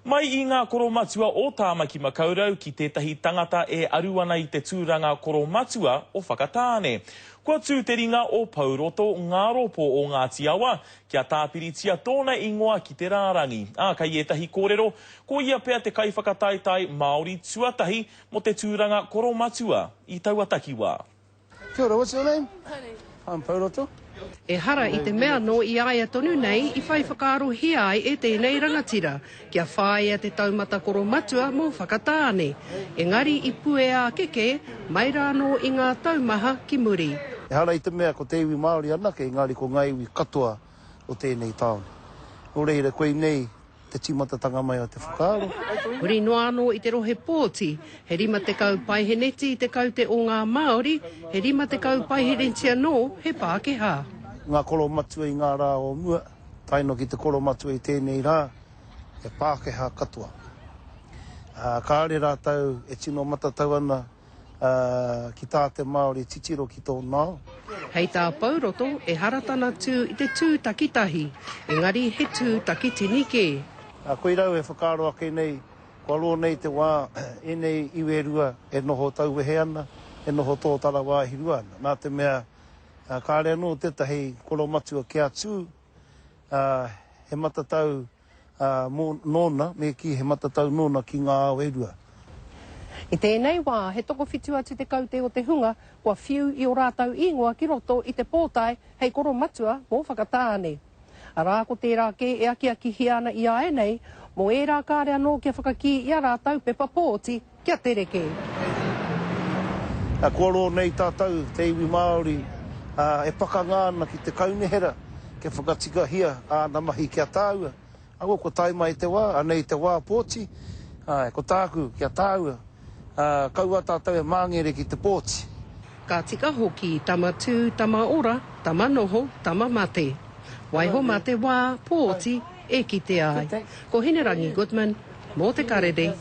Mai i ngā koromatua o Tāmaki Makaurau ki tētahi tangata e aru ana i te tūranga koromatua o Whakatāne. Kua tū te ringa o Pouroto Ngāropo o Ngāti Awa kia tāpiritia tōna ingoa ki te rārangi. Ā, kei ētahi kōrero, ko ia pea te kaiwhakataetae Māori tuatahi mō te tūranga koromatua i taua takiwā. Kia ora, what's your name? Honey. I'm Pouroto. Ehara i te mea nō i a ia tonu nei i whai whakaarohia ai e tēnei rangatira kia whāia te taumata koromatua mō Whakatāne, engari i puea ake kē mai rā anō i ngā tau maha ki muri. Ehara i te mea ko te iwi Māori anake, engari ko ngā iwi katoa o tēnei tāone. Nō reira, koinei te tīmatatanga mai o te whakaaro. Huri noa anō i te rohe pōti, he 50 paeheneti te kaute o ngā Māori, he 50 paeheneti anō he Pākehā. Ngā koromatua i ngā rā o mua, tae noa ki te koromatua i tēnei rā, he Pākehā katoa. Ā, kāore rātou e tino matatau ana ā, ki tā te Māori titiro ki tōna ao. Hei tā Pouroto, ehara tana tū i te tū takitahi, engari he tū takitini kē. Ā, koirā au e whakaaro ake nei, kua roa nei te wā ēnei iwi e rua e noho tauwehe ana, e noho tōtara wāhi rua ana, nā te mea, kāre anō tētahi koromatua kia tū, ā, he matatau ā, mō, nōna, me kī he matatau nōna ki ngā ao e rua. I tēnei wā, he tokowhitu atu te kaute o te hunga kua whiu i ō rātou īngoa ki roto i te pōtae hei koromatua mō Whakatāne. Arā, ko tērā kē e akiakihia ana iāianei mō ērā kāre anō kia whakakī i ā rātou pepa pōti kia tere kē. Ā, kua roa nei tātou, te iwi Māori, ā, e pakanga ana ki te kaunihera kia whakatikahia āna mahi ki a tāua. Aua, kua tae mai te wā, anei te wā pōti, āe, ko tāku, ki a tāua, ā, kaua tātou e māngere ki te pōti. Ka tika hoki, tama tū, tama ora, tama noho, tama mate. Waiho mā te wā pōti e kitea ai. Ko Hinerangi Goodman, mō Te Karere.